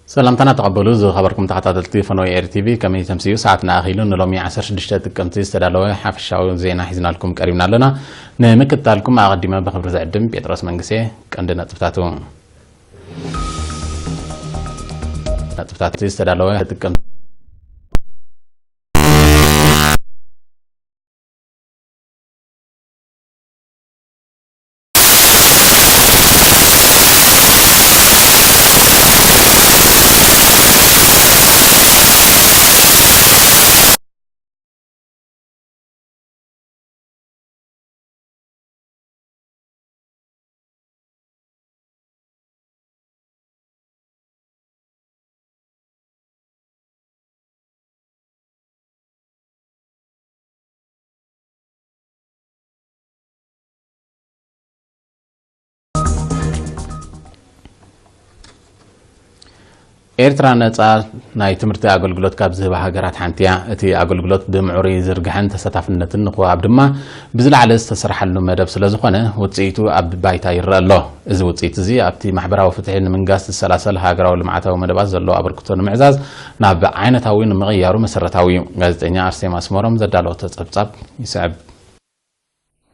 ሰላምታና ተቐበሉ ዝኸበርኩም ተኸታተልቲ ፈነወ ኤሪ ቲቪ፣ ከመይ ተምስዩ? ሰዓትና ኣኺሉ ንሎሚ ዓሰርተ ሽዱሽተ ጥቅምቲ ዝተዳለወ ሓፈሻዊ ዜና ሒዝናልኩም ቀሪብና ኣለና። ንምክትታልኩም ኣቐዲመ ብኽብሪ ዝዕድም ጴጥሮስ መንግሴ። ቀንዲ ነጥብታቱ። ነጥብታት ዝተዳለወ ጥቅምቲ። ኤርትራ ነጻ ናይ ትምህርቲ ኣገልግሎት ካብ ዝህባ ሃገራት ሓንቲ እያ። እቲ ኣገልግሎት ብምዕሩይ ዝርግሐን ተሳታፍነትን ንኽወሃብ ድማ ብዝለዓለ ዝተሰርሓሉ መደብ ስለ ዝኾነ፣ ውጽኢቱ ኣብ ባይታ ይረአ ኣሎ። እዚ ውጽኢት እዚ ኣብቲ ማሕበራዊ ፍትሒ ንምንጋስ ዝሰላሰል ሃገራዊ ልምዓታዊ መደባት ዘለዎ ኣበርክቶ ንምዕዛዝ ናብ ዓይነታዊ ንምቕያሩ መሰረታዊ እዩ። ጋዜጠኛ ኣርሴማ ኣስመሮም ዘዳለወቶ ጸብጻብ ይስዕብ።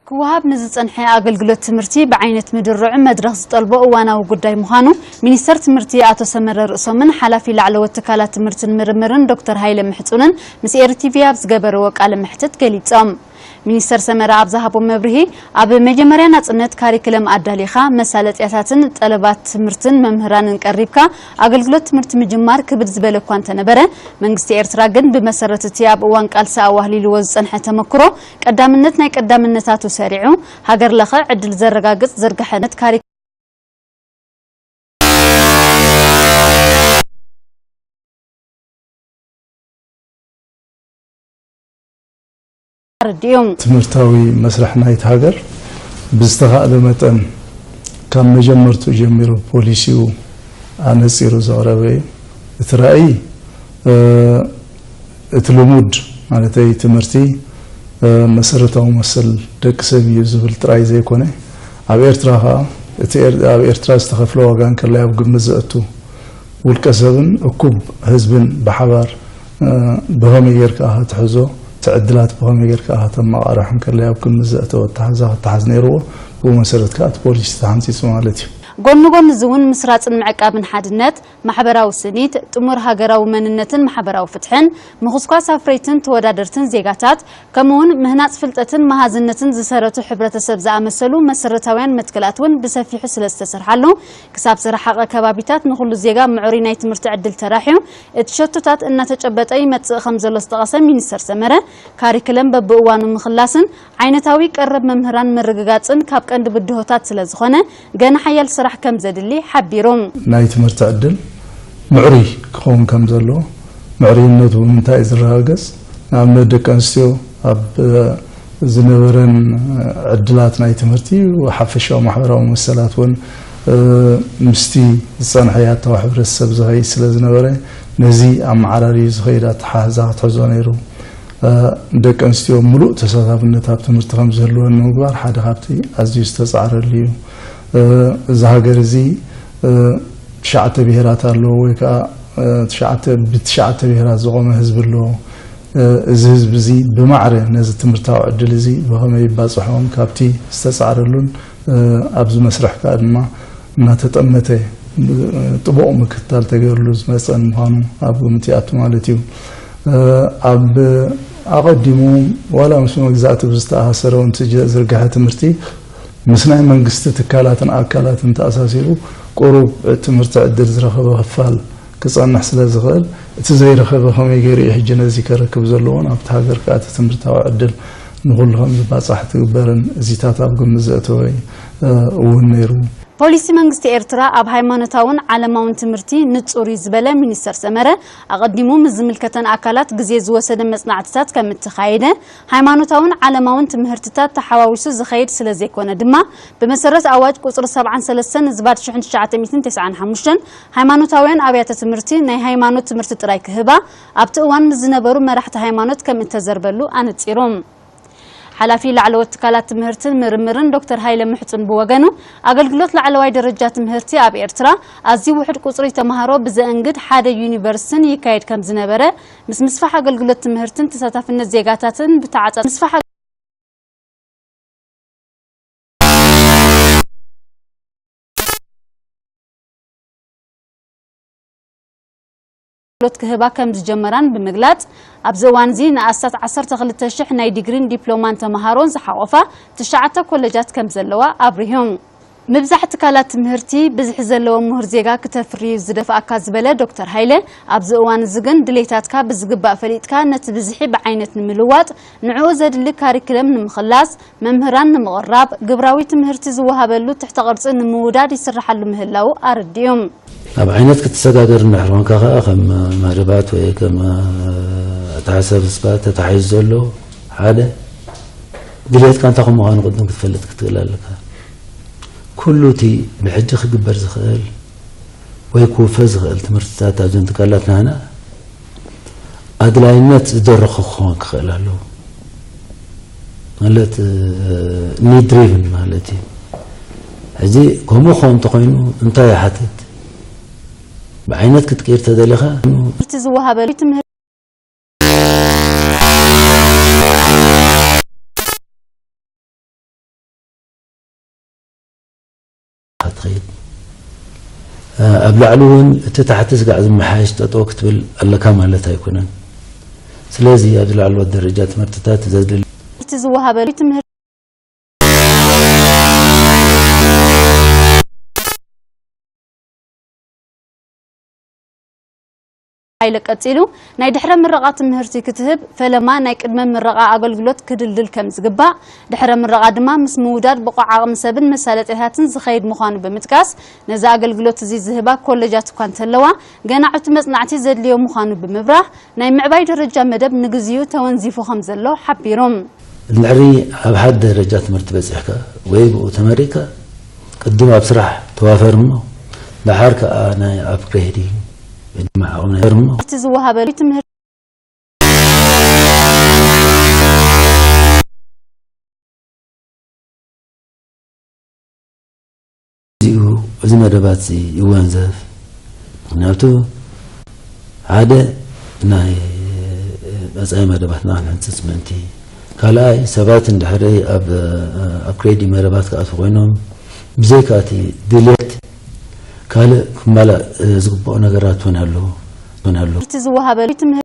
ክወሃብ ንዝጸንሐ ኣገልግሎት ትምህርቲ ብዓይነት ምድርዑ መድረኽ ዝጠልቦ እዋናዊ ጉዳይ ምዃኑ ሚኒስተር ትምህርቲ ኣቶ ሰመረ ርእሶምን ሓላፊ ላዕለዎት ትካላት ትምህርትን ምርምርን ዶክተር ሃይለ ምሕጹንን ምስ ኤሪ ቲቪ ኣብ ዝገበርዎ ቃለ መሕትት ገሊጾም። ሚኒስተር ሰመረ ኣብ ዝሃቦ መብርሂ፣ ኣብ መጀመርያ ናጽነት ካሪክለም ኣዳሊኻ፣ መሳለጥያታትን ጠለባት ትምህርትን መምህራንን ቀሪብካ ኣገልግሎት ትምህርቲ ምጅማር ክብድ ዝበለ እኳ እንተነበረ፣ መንግስቲ ኤርትራ ግን ብመሰረት እቲ ኣብ እዋን ቃልሲ ኣዋህሊልዎ ዝጸንሐ ተመክሮ፣ ቀዳምነት ናይ ቀዳምነታቱ ሰሪዑ፣ ሃገር ለኸ ዕድል ዘረጋግጽ ዝርግሐነት ካሪ ኣረዲኡ። ትምህርታዊ መስርሕ ናይቲ ሃገር ብዝተኻእለ መጠን ካብ መጀመርትኡ ጀሚሩ ፖሊሲኡ ኣነጺሩ ዘቕረበ እዩ። እቲ ራእይ፣ እ፣ እቲ ልሙድ፣ ማለተይ ትምህርቲ፣ እ፣ መሰረታዊ መሰል ደቂ ሰብ እዩ ዝብል ጥራይ ዘይኮነ፣ ኣብ ኤርትራ ኸኣ እቲ ኤር-፣ ኣብ ኤርትራ ዝተኸፍለ ዋጋ እንከላይ ኣብ ግምት ዘእቱ፣ ውልቀ ሰብን እኩብ ህዝብን ብሓባር፣ እ፣ ብኸመይ ጌርካ ክትሕዞ፣ እቲ ዕድላት ብኸመይ ጌርካ ከተመቓርሖ እንከላይ ኣብ ግምት ዘእተወ ኣተሓሕዛ ክተሓዝ ነይርዎ። ብኡ መሰረት ከኣ እቲ ፖሊሲ ተሓንጺጹ ማለት እዩ። ጎኒ ጎኒ እዚ እውን ምስራጽን ምዕቃብን ሓድነት፣ ማሕበራዊ ስኒት፣ ጥሙር ሃገራዊ መንነትን ማሕበራዊ ፍትሕን፣ ምኹስኳስ ኣፍረይትን ተወዳደርትን ዜጋታት፣ ከምኡውን ምህናጽ ፍልጠትን መሃዝነትን ዝሰረቱ ሕብረተሰብ ዝኣመሰሉ መሰረታውያን መትከላት እውን ብሰፊሑ ስለ ዝተሰርሓሉ፣ ክሳብ ዝረሓቐ ከባቢታት ንኹሉ ዜጋ ምዕሩይ ናይ ትምህርቲ ዕድል ተራሕዩ፣ እቲ ሸቶታት እናተጨበጠ ይመጽእ ከም ዘሎ ዝጠቐሰ ሚኒስተር ሰመረ፣ ካሪክለም በብእዋኑ ምኽላስን ዓይነታዊ ቀረብ መምህራን ምርግጋጽን ካብ ቀንዲ ብድሆታት ስለ ዝኾነ፣ ገና ሓያል ስራሕ ከም ዘድሊ ሓቢሩ። ናይ ትምህርቲ ዕድል ምዕሩይ ክኸውን ከም ዘለዎ፣ ምዕሩይነቱ ብምንታይ እዩ ዝረጋገጽ? ንኣብነት ደቂ ኣንስትዮ ኣብ ዝነበረን ዕድላት ናይ ትምህርቲ፣ ሓፈሻዊ ማሕበራዊ መሰላት እውን፣ እ፣ ምስቲ ዝጸንሐ ያታዊ ሕብረተሰብ ዝኸይድ ስለ ዝነበረ፣ ነዚ ኣመዓራርዩ ዝኸይድ ኣተሓሕዛ ክትሕዞ ነይሩ። እ፣ ደቂ ኣንስትዮ ምሉእ ተሳታፍነት ኣብ ትምህርቲ ከም ዝህልወን ንምግባር ሓደ ካብቲ ኣዝዩ ዝተጻዕረሉ እዩ። እ፣ እዚ ሃገር እዚ፣ እ፣ ትሽዓተ ብሄራት ኣለዎ ወይ ከኣ፣ እ፣ ትሽዓተ፣ ብትሽዓተ ብሄራት ዝቖመ ህዝቢ ኣለዎ። እ፣ እዚ ህዝቢ እዚ ብማዕረ ነዚ ትምህርታዊ ዕድል እዚ ብኸመይ ይባጽሖም ካብቲ ዝተጻዕረሉን፣ እ፣ ኣብዚ መስርሕ ከኣ ድማ እናተጠመተ፣ እ፣ ጥቡቕ ምክትታል ተገይሩሉ ዝመጸን ምዃኑ ኣብ ግምት ይኣቱ ማለት እዩ። እ፣ ኣብ ኣቐዲሙ ዋላ ምስ መግዛእቲ ብዝተኣሳሰረ እውን እቲ ዝርግሐ ትምህርቲ ምስ ናይ መንግስቲ ትካላትን ኣካላትን ተኣሳሲሩ ቁሩብ ትምህርቲ ዕድል ዝረኸበ ክፋል ክጸንሕ ስለ ዝኽእል፣ እቲ ዘይረኸበ ከመይ ገይሩ እዩ ሕጂ ነዚ ከረክብ ዘለዎን ኣብቲ ሃገር ከኣ እቲ ትምህርታዊ ዕድል ንኹሉ ከም ዝባጻሕ ትግበርን እዚታት ኣብ ግምት ዘእተወ፣ እ፣ እውን ነይሩ። ፖሊሲ መንግስቲ ኤርትራ ኣብ ሃይማኖታውን ዓለማውን ትምህርቲ ንጹር እዩ ዝበለ ሚኒስተር ሰመረ፣ ኣቐዲሙ ምስ ዝምልከተን ኣካላት ግዜ ዝወሰደ መጽናዕትታት ከም እተኻየደ፣ ሃይማኖታውን ዓለማውን ትምህርትታት ተሓዋዊሱ ዝኸይድ ስለ ዘይኮነ ድማ፣ ብመሰረት ኣዋጅ ቁጽሪ ሰብዓን ሰለስተን ዝባድ ሽሕን ትሽዓተ ሚእትን ተስዓን ሓሙሽተን፣ ሃይማኖታውያን ኣብያተ ትምህርቲ ናይ ሃይማኖት ትምህርቲ ጥራይ ክህባ ኣብቲ እዋን ምስ ዝነበሩ መራሕቲ ሃይማኖት ከም እተዘርበሉ ኣነጺሩ። ሓላፊ ላዕለዎት ትካላት ትምህርትን ምርምርን ዶክተር ሃይለ ምሕጹን ብወገኑ፣ ኣገልግሎት ላዕለዋይ ደረጃ ትምህርቲ ኣብ ኤርትራ ኣዝዩ ውሑድ ቁጽሪ ተማሃሮ ብዘእንግድ ሓደ ዩኒቨርሲቲን ይካየድ ከም ዝነበረ፣ ምስ ምስፋሕ ኣገልግሎት ትምህርትን ተሳታፍነት ዜጋታትን ብተዓጻ ምስፋሕ ኣገልግሎት ክህባ ከም ዝጀመራን ብምግላጽ፣ ኣብዚ እዋን እዚ ንኣስታት ዓሰርተ ክልተ ሽሕ ናይ ዲግሪን ዲፕሎማን ተምሃሮን ዝሓቖፋ ትሽዓተ ኮለጃት ከም ዘለዋ ኣብሪሁ። ምብዛሕ ትካላት ትምህርቲ ብዝሒ ዘለዎ ምሁር ዜጋ ክተፍርዩ ዝደፍኣካ ዝበለ ዶክተር ሃይለ፣ ኣብዚ እዋን እዚ ግን ድሌታትካ ብዝግባእ ፈሊጥካ ነቲ ብዝሒ ብዓይነት ንምልዋጥ፣ ንዕኡ ዘድሊ ካሪክለም ንምኽላስ፣ መምህራን ንምቕራብ፣ ግብራዊ ትምህርቲ ዝወሃበሉ ትሕተ ቅርጺ ንምውዳድ ይስርሓሉ ምህላዉ ኣረዲኡ። ኣብ ዓይነት ክትሰጋገር እንድሕር ኮንካ ከኣ ከም መደባት ወይ ከም ኣተሓሳስባ ተታሒዙ ዘሎ ሓደ ድሌትካ እንታይ ከም ምዃኑ ቅድም ክትፈልጥ ክትክእል ኣለካ። ኩሉ እቲ ብሕጂ ክግበር ዝኽእል ወይ ክውፈ ዝኽእል ትምህርትታት ኣብዘን ትካላት ናህና ኣድላይነት ዝደረኹ ክኸውን ክኽእል ኣለዎ። ማለት ኒድ ድሪቭን ማለት እዩ። ሕዚ ከምኡ ክኸውን እንተኾይኑ እንታይ ይሓትት? ብዓይነት ክትቅይር ተደሊኻ እቲ ዝወሃበሉ ትምህርቲ ትኸይድ። ኣብ ላዕሊ እውን እቲ ታሕቲ ስጋዕ ዝመሓየሽ ጠጠው ክትብል ኣለካ ማለት ኣይኮነን። ስለዚ ኣብዚ ላዕለዎት ደረጃ ትምህርትታት ዘድሊ እቲ ዝወሃበሉ ትምህርቲ ሃይለ ቀጺሉ፣ ናይ ድሕረ ምረቓ ትምህርቲ ክትህብ ፈለማ ናይ ቅድመ ምረቓ ኣገልግሎት ክድልድል ከም ዝግባእ፣ ድሕረ ምረቓ ድማ ምስ ምውዳድ ብቑዕ ዓቕሚ ሰብን መሳለጥያታትን ዝኸይድ ምዃኑ ብምጥቃስ፣ ነዚ ኣገልግሎት እዚ ዝህባ ኮለጃት እኳ እንተለዋ፣ ገና ዕቱ መጽናዕቲ ዘድልዮ ምዃኑ ብምብራህ፣ ናይ ምዕባይ ደረጃ መደብ ንግዚኡ ተወንዚፉ ከም ዘሎ ሓቢሩ። እንድሕሪ ኣብ ሓደ ደረጃ ትምህርቲ በጺሕካ ወይ ብኡ ተመሪቕካ፣ ቅድም ኣብ ስራሕ ተዋፈር እሞ፣ ደሓር ከኣ ናይ ኣፕግሬዲንግ ወይ ድማ ዓቕሚ ናይ እሞ እቲ ዝወሃበሉ ትምህርቲ እዚኡ፣ እዚ መደባት እዚ ይወንዘፍ። ምኽንያቱ ሓደ ናይ መጻኢ መደባትና ክንሕንጽጽ ምእንቲ፣ ካልኣይ ሰባት እንድሕሪ ኣብ ኣፕግሬድ መደባት ክኣትዉ ኮይኖም ብዘይካ እቲ ድሌት ካልእ ክማላእ ዝግብኦ ነገራት እውን ኣሎ እውን ኣሎ። እቲ ዝወሃበሉ ትምህርቲ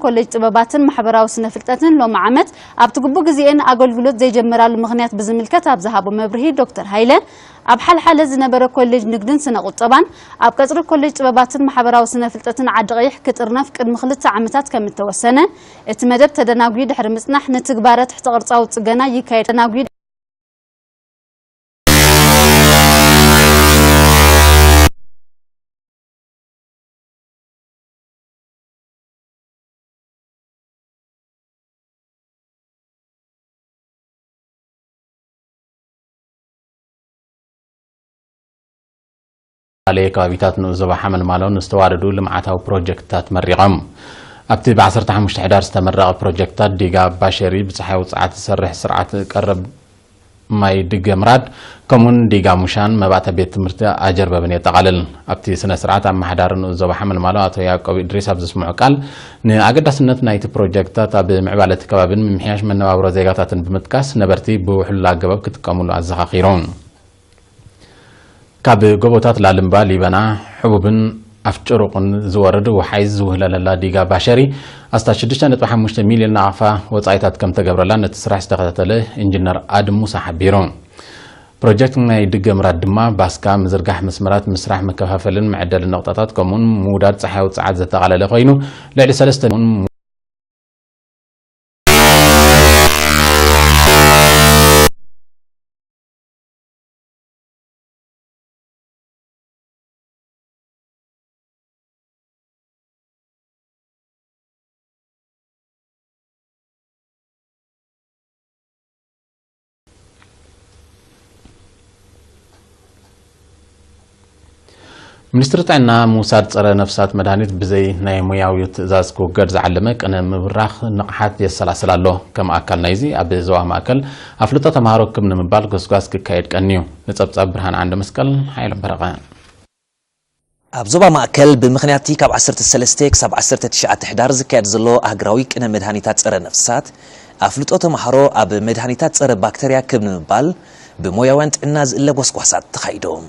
ኮሌጅ ጥበባትን ማሕበራዊ ስነ ፍልጠትን ሎሚ ዓመት ኣብቲ ግቡእ ግዜኤን ኣገልግሎት ዘይጀመራሉ ምኽንያት ብዝምልከት ኣብ ዝሃቦ መብርሂ ዶክተር ሃይለ፣ ኣብ ሓልሓለ ዝነበረ ኮሌጅ ንግድን ስነ ቁጠባን ኣብ ቀጽሪ ኮሌጅ ጥበባትን ማሕበራዊ ስነ ፍልጠትን ዓዲ ቀይሕ ክጥርነፍ ቅድሚ ክልተ ዓመታት ከም እተወሰነ፣ እቲ መደብ ተደናጒ ድሕሪ ምጽናሕ ንትግባረ ትሕተ ቅርጻዊ ጽገና ይካየድ ተደናጒ ኣለ ከባቢታት ንኡስ ዞባ ሓመልማሎ ንዝተዋደዱ ልምዓታዊ ፕሮጀክትታት መሪቖም። ኣብቲ ብ15 ሕዳር ዝተመረቐ ፕሮጀክትታት ዲጋ ባሸሪ ብፀሓይ ውፅዓት ዝሰርሕ ስርዓት ቀረብ ማይ ድገ ምራድ ከምኡን ዲጋ ሙሻን መባእታ ቤት ትምህርቲ ኣጀርበብን የጠቓልል። ኣብቲ ስነ ስርዓት ኣመሓዳሪ ንኡስ ዞባ ሓመልማሎ ኣቶ ያዕቆብ ኢድሪስ ኣብ ዘስምዖ ቃል ንኣገዳስነት ናይቲ ፕሮጀክትታት ኣብ ምዕባለ እቲ ከባብን ምምሕያሽ መነባብሮ ዜጋታትን ብምጥቃስ ነበርቲ ብውሕሉል ኣገባብ ክጥቀሙሉ ኣዘኻኺሩ። ካብ ጎቦታት ላልምባ ሊበና ሕቡብን ኣፍጭሩቕን ዝወርድ ወሓይዝ ዝውህለለላ ዲጋ ባሸሪ ኣስታት ሽዱሽተ ነጥቢ ሓሙሽተ ሚልዮን ናቕፋ ወጻኢታት ከም ተገብረላ ነቲ ስራሕ ዝተኸታተለ ኢንጂነር ኣድም ሙሳ ሓቢሩ። ፕሮጀክት ናይ ድገ ምራድ ድማ ባስካ ምዝርጋሕ መስመራት ምስራሕ መከፋፈልን መዐደልን ነቑጣታት ከምኡውን ምውዳድ ጸሓያዊ ጸዓት ዘጠቓለለ ኮይኑ ልዕሊ ሰለስተ ሚኒስትሪ ጥዕና፣ ምውሳድ ጸረ ነፍሳት መድሃኒት ብዘይ ናይ ሞያዊ ትእዛዝ ክውገድ ዝዓለመ ቅነ ምብራኽ ንቕሓት የሰላስል ኣሎ። ከም ኣካል ናይዚ፣ ኣብ ዞባ ማእከል ኣፍልጦ ተምሃሮ ክብ ንምባል ጎስጓስ ክካየድ ቀንዩ። ንጸብጻብ ብርሃን ዓንደ መስቀል፣ ሓይሎም በረቐ። ኣብ ዞባ ማእከል፣ ብምኽንያት እቲ ካብ ዓሰርተ ሰለስተ ክሳብ ዓሰርተ ትሽዓተ ሕዳር ዝካየድ ዘሎ ኣህግራዊ ቅነ መድሃኒታት ጸረ ነፍሳት፣ ኣፍልጦ ተምሃሮ ኣብ መድሃኒታት ጸረ ባክተርያ ክብ ንምባል ብሞያውያን ጥዕና ዝእለ ጎስጓሳት ተኻይዶም።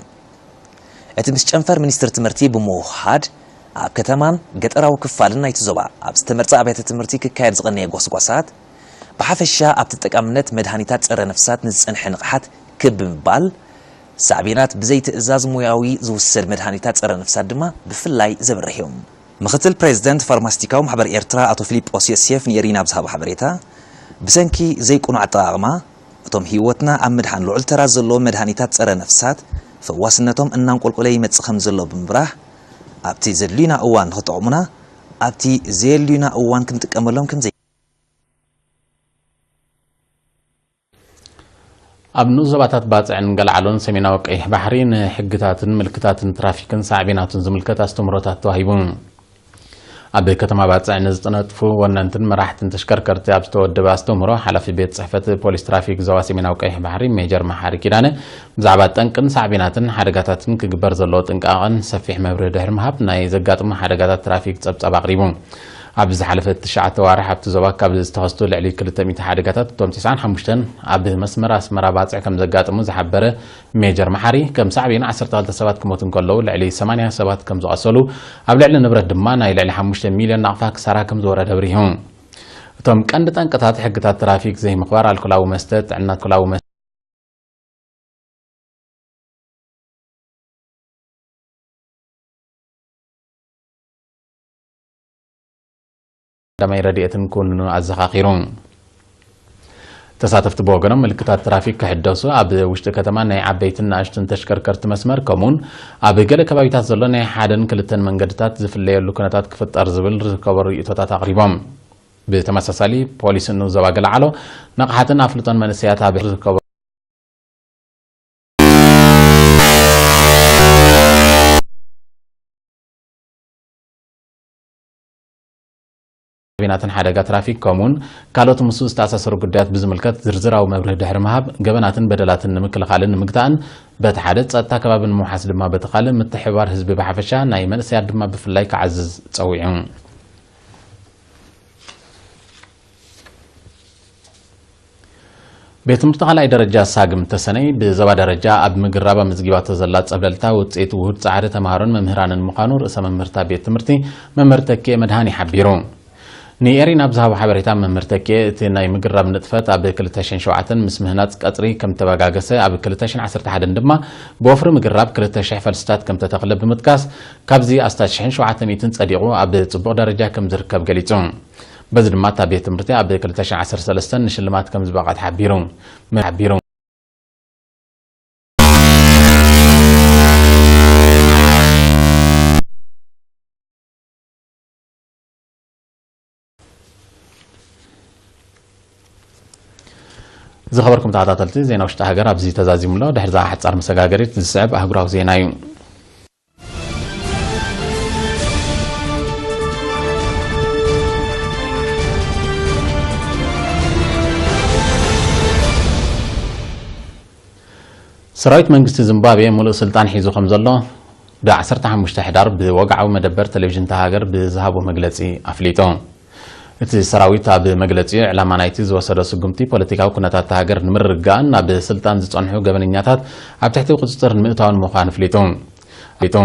እቲ ምስ ጨንፈር ሚኒስትሪ ትምህርቲ ብምውህሃድ፣ ኣብ ከተማን ገጠራዊ ክፋልን ናይቲ ዞባ ኣብ ዝተመርጸ ኣብያተ ትምህርቲ ክካየድ ዝቐነየ ጎስጓሳት፣ ብሓፈሻ ኣብቲ ጠቃምነት መድሃኒታት ጸረ ነፍሳት ንዝጸንሐ ንቕሓት ክብ ብምባል፣ ሳዕቤናት ብዘይ ትእዛዝ ሞያዊ ዝውሰድ መድሃኒታት ጸረ ነፍሳት ድማ ብፍላይ ዘብርህ እዩ። ምኽትል ፕሬዚደንት ፋርማሲቲካዊ ማሕበር ኤርትራ ኣቶ ፊሊጶስ ዮሴፍ ንኤሪና ኣብ ዝሃቦ ሓበሬታ፣ ብሰንኪ ዘይቅኑዕ ኣጠቓቕማ፣ እቶም ህይወትና ኣብ ምድሓን ልዑል ተራ ዘለዎም መድሃኒታት ጸረ ነፍሳት ፈዋስነቶም እናንቆልቆለ ይመጽእ ከም ዘሎ ብምብራህ፣ ኣብቲ ዘድልዩና እዋን ንኽጠቕሙና፣ ኣብቲ ዘየድልዩና እዋን ክንጥቀመሎም ከም ዘይ- ኣብ ንኡስ ዞባታት ባጽዕን ገልዓሎን ሰሜናዊ ቀይሕ ባሕሪ ንሕግታትን ምልክታትን ትራፊክን ሳዕቤናቱን ዝምልከት ኣስተምህሮታት ተዋሂቡ። ኣብ ከተማ ባጽዕ ንዝጥነጥፉ ወነንትን መራሕትን ተሽከርከርቲ ኣብ ዝተወደበ ኣስተምህሮ፣ ሓላፊ ቤት ጽሕፈት ፖሊስ ትራፊክ ዞባ ሰሜናዊ ቀይሕ ባሕሪ ሜጀር መሓሪ ኪዳነ፣ ብዛዕባ ጠንቅን ሳዕቤናትን ሓደጋታትን ክግበር ዘለዎ ጥንቃቐን ሰፊሕ መብርሂ ድሕሪ ምሃብ፣ ናይ ዘጋጥሙ ሓደጋታት ትራፊክ ጸብጻብ ኣቕሪቡ። ኣብ ዝሓለፈ ትሽዓተ ዋርሕ ኣብቲ ዞባ ካብ ዝተኸስቱ ልዕሊ ክልተ ሚእቲ ሓደጋታት፣ እቶም ተስዓን ሓሙሽተን ኣብ መስመር ኣስመራ ባጽዕ ከም ዘጋጠሙ ዝሓበረ ሜጀር መሓሪ፣ ከም ሳዕቤን ዓሰርተ ክልተ ሰባት ክሞቱ እንከለዉ፣ ልዕሊ ሰማንያ ሰባት ከም ዝቐሰሉ፣ ኣብ ልዕሊ ንብረት ድማ ናይ ልዕሊ ሓሙሽተ ሚልዮን ናቕፋ ክሳራ ከም ዝወረደ ኣብሪሁ። እቶም ቀንዲ ጠንቅታት ሕግታት ትራፊክ ዘይምኽባር፣ ኣልኮላዊ መስተ፣ ጥዕና ኣልኮላዊ መስተ፣ ቀዳማይ ረድኤትን ክውንኑ ኣዘኻኺሩ። ተሳተፍቲ ብወገኖም፣ ምልክታት ትራፊክ ክሕደሱ፣ ኣብ ውሽጢ ከተማ ናይ ዓበይትን ንኣሽቱን ተሽከርከርቲ መስመር፣ ከምኡውን ኣብ ገለ ከባቢታት ዘሎ ናይ ሓደን ክልተን መንገድታት ዝፍለየሉ ኩነታት ክፍጠር ዝብል ዝርከቦ ርእይቶታት ኣቕሪቦም። ብተመሳሳሊ፣ ፖሊስ ንኡስ ዞባ ገለዓሎ ንቕሓትን ኣፍልጦን መንእሰያት ኣብ ዝርከቦ ሳዕቤናትን ሓደጋ ትራፊክ፣ ከምኡውን ካልኦት ምስኡ ዝተኣሳሰሩ ጉዳያት ብዝምልከት ዝርዝራዊ መብርሂ ድሕሪ ምሃብ፣ ገበናትን በደላትን ንምክልኻልን ንምግታእን በቲ ሓደ፣ ጸጥታ ከባቢ ንምውሓስ ድማ በቲ ካልእ፣ ምትሕብባር ህዝቢ ብሓፈሻ፣ ናይ መንእሰያት ድማ ብፍላይ ክዓዝዝ ጸዊዑ። ቤት ትምህርቲ ካልኣይ ደረጃ ሳግም ተሰነይ ብዞባ ደረጃ ኣብ ምግራብ ኣመዝጊባቶ ዘላ ጸብለልታ ውጽኢት ውሁድ ጻዕሪ ተምሃሮን መምህራንን ምዃኑ ርእሰ መምህርታ ቤት ትምህርቲ መምህር ተኪኤ መድሃኒ ሓቢሩ። ንኤሪና ኣብ ዝሃቦ ሓበሬታ መምህር ተኪኤ፣ እቲ ናይ ምግራብ ንጥፈት ኣብ ክልተ ሽሕን ሸውዓተን ምስ ምህናጽ ቀጽሪ ከም ተበጋገሰ፣ ኣብ ክልተ ሽሕን ዓሰርተ ሓደን ድማ ብወፍሪ ምግራብ ክልተ ሽሕ ፈልስታት ከም ተተኽለ ብምጥቃስ፣ ካብዚ ኣስታት ሽሕን ሸውዓተ ሚእትን ጸዲቑ ኣብ ጽቡቕ ደረጃ ከም ዝርከብ ገሊጹ። በዚ ድማ እታ ቤት ትምህርቲ ኣብ ክልተ ሽሕን ዓሰርተ ሰለስተን ንሽልማት ከም ዝበቕዐት ሓቢሩ። ሓቢሩ። ዝኸበርኩም ተኸታተልቲ፣ ዜና ውሽጢ ሃገር ኣብዚ ተዛዚሙ ኣሎ። ድሕሪ እዛ ሓጻር መሰጋገሪት ዝስዕብ ኣህጉራዊ ዜና እዩ። ሰራዊት መንግስቲ ዚምባብዌ ምሉእ ስልጣን ሒዙ ከም ዘሎ፣ ብዓሰርተ ሓሙሽተ ሕዳር ብወግዓዊ መደበር ቴሌቪዥን እታ ሃገር ብዝሃቦ መግለጺ ኣፍሊጡ። እቲ ሰራዊት ኣብ መግለጺኡ፣ ዕላማ ናይቲ ዝወሰዶ ስጉምቲ፣ ፖለቲካዊ ኩነታት እታ ሃገር ንምርግጋእን ናብ ስልጣን ዝጸንሑ ገበነኛታት ኣብ ትሕቲ ቁጽጽር ንምእታውን ምዃኑ ኣፍሊጡ። ኣፍሊጡ።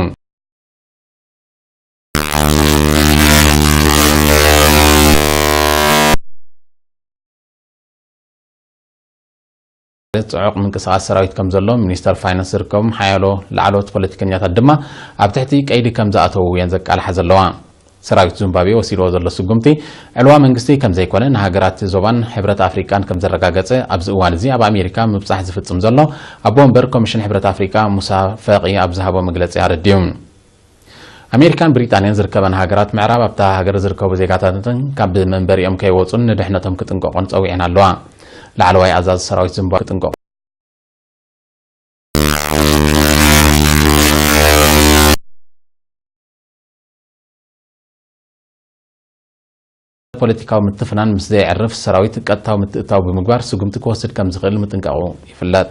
ጽዑቕ ምንቅስቓስ ሰራዊት ከም ዘሎ ሚኒስተር ፋይናንስ ዝርከቦም ሓያሎ ላዕለዎት ፖለቲከኛታት ድማ ኣብ ትሕቲ ቀይዲ ከም ዝኣተዉ እየን ዘቃልሓ ዘለዋ። ሰራዊት ዚምባብዌ ወሲድዎ ዘሎ ስጉምቲ፣ ዕልዋ መንግስቲ ከም ዘይኮነ፣ ንሃገራት ዞባን ሕብረት ኣፍሪቃን ከም ዘረጋገጸ፣ ኣብዚ እዋን እዚ ኣብ ኣሜሪካ ምብጻሕ ዝፍጽም ዘሎ ኣቦ ወንበር ኮሚሽን ሕብረት ኣፍሪቃ ሙሳ ፈቂ ኣብ ዝሃቦ መግለጺ ኣረዲኡ። ኣሜሪካን ብሪጣንያን ዝርከበን ሃገራት ምዕራብ፣ ኣብታ ሃገር ዝርከቡ ዜጋታተን ካብ መንበሪኦም ከይወጹን ንድሕነቶም ክጥንቀቑን ጸዊዐን ኣለዋ። ላዕለዋይ ኣዛዚ ሰራዊት ዚምባብዌ ክጥንቀቑ። ፖለቲካዊ ምትፍናን ምስ ዘየዕርፍ ሰራዊት ቀጥታዊ ምትእታው ብምግባር ስጉምቲ ክወስድ ከም ዝኽእል ምጥንቃቑ ይፍለጥ።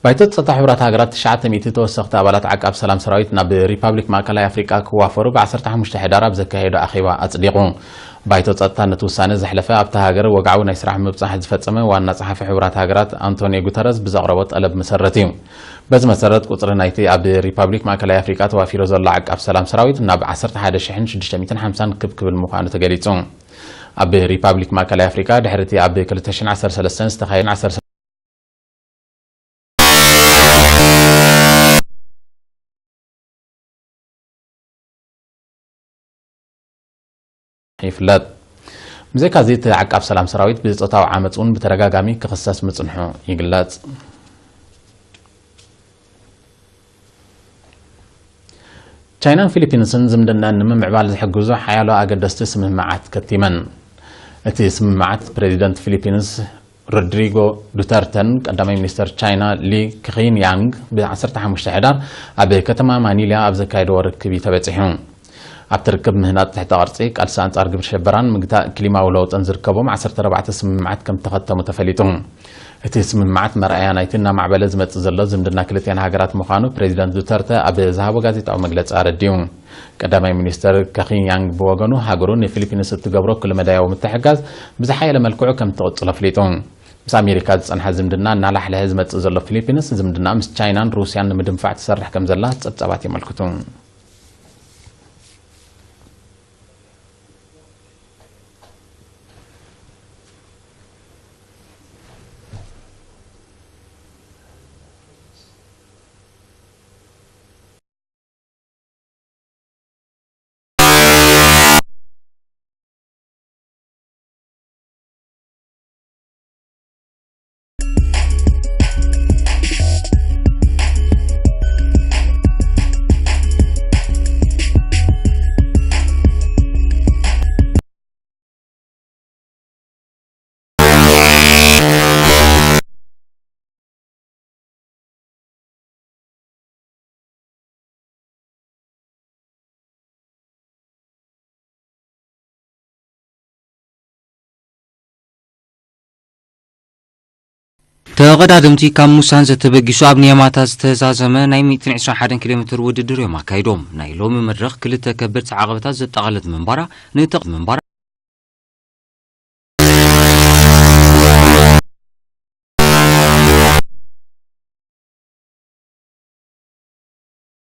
ባይቶ ጸጥታ ሕቡራት ሃገራት ትሽዓተ ሚእቲ ተወሰኽቲ ኣባላት ዓቃብ ሰላም ሰራዊት ናብ ሪፓብሊክ ማእከላይ ኣፍሪቃ ክዋፈሩ ብ ዓሰርተ ሓሙሽተ ሕዳር ኣብ ዘካየዶ ኣኼባ ኣጽዲቑ። ባይቶ ጸጥታ ነቲ ውሳነ ዘሕለፈ ኣብታ ሃገር ወግዓዊ ናይ ስራሕ ምብጻሕ ዝፈጸመ ዋና ጸሓፊ ሕቡራት ሃገራት ኣንቶኒዮ ጉተረዝ ብዘቕረቦ ጠለብ መሰረት እዩ። በዚ መሰረት ቁጽሪ ናይቲ ኣብ ሪፓብሊክ ማእከላይ ኣፍሪቃ ተዋፊሩ ዘሎ ዓቃብ ሰላም ሰራዊት ናብ ዓሰርተ ሓደ ሽሕን ሽዱሽተ ሚእትን ሓምሳን ክብ ክብል ምዃኑ ተገሊጹ። ኣብ ሪፓብሊክ ማእከላይ ኣፍሪቃ ድሕሪ እቲ ኣብ ክልተ ሽሕን ዓሰርተ ሰለስተን ዝተኻየደ ዓሰርተ ይፍለጥ። ብዘይካዚ እቲ ዓቃብ ሰላም ሰራዊት ብጾታዊ ዓመጽ እውን ብተደጋጋሚ ክኽሰስ ምጽንሑ ይግለጽ። ቻይናን ፊሊፒንስን ዝምድናን ንምምዕባል ዝሕግዙ ሓያሎ ኣገደስቲ ስምምዓት ከቲመን። እቲ ስምምዓት ፕሬዚደንት ፊሊፒንስ ሮድሪጎ ዱተርተን ቀዳማይ ሚኒስተር ቻይና ሊ ክኺን ያንግ ብ ዓሰርተ ሓሙሽተ ሕዳር ኣብ ከተማ ማኒላ ኣብ ዘካየድዎ ርክብ እዩ ተበጺሑ። ኣብቲ ርክብ ምህናጽ ትሕተ ቅርጺ፣ ቃልሲ ኣንጻር ግብረ ሽበራን ምግታእ ክሊማዊ ለውጥን ዝርከቦም ዓሰርተ ኣርባዕተ ስምምዓት ከም ተኸተሙ ተፈሊጡ። እቲ ስምምዓት መርኣያ ናይቲ እናማዕበለ ዝመጽእ ዘሎ ዝምድና ክልቲኣን ሃገራት ምዃኑ ፕሬዚዳንት ዱተርተ ኣብ ዝሃቦ ጋዜጣዊ መግለጺ ኣረዲኡ። ቀዳማይ ሚኒስተር ካኺን ያንግ ብወገኑ፣ ሃገሩ ንፊሊፒንስ እትገብሮ ኩለመዳያዊ ምትሕግጋዝ ብዝሓየለ መልክዑ ከም ትቕጽሎ ኣፍሊጡ። ምስ ኣሜሪካ ዝጸንሐ ዝምድና እናላሕለሐ ዝመጽእ ዘሎ ፊሊፒንስ፣ ዝምድና ምስ ቻይናን ሩስያን ንምድንፋዕ ትሰርሕ ከም ዘላ ጸብጻባት የመልክቱ። ተቐዳደምቲ ካብ ሙሳን ዘተበጊሱ ኣብ ኒያማታ ዝተዛዘመ ናይ ሚእትን ዕስራን ሓደን ኪሎ ሜትር ውድድር እዮም ኣካይዶም። ናይ ሎሚ መድረኽ ክልተ ከበድቲ ዓቐበታት ዘጠቓለለት ምንባራ ንተ-፣ ምንባራ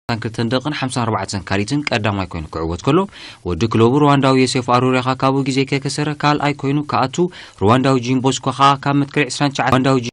ክልተን ደቂቕን ሓምሳን ኣርባዕተን ካልኢትን ቀዳማይ ኮይኑ ክዕወት ከሎ፣ ወዲ ክለቡ ሩዋንዳዊ ዮሴፍ ኣሩሪያ ካብ ግዜ ከይከሰረ ካልኣይ ኮይኑ ክኣቱ፣ ሩዋንዳዊ ጂምቦስኮ ከኣ ካብ መትከል ዕስራን ትሽዓተን ሩዋንዳዊ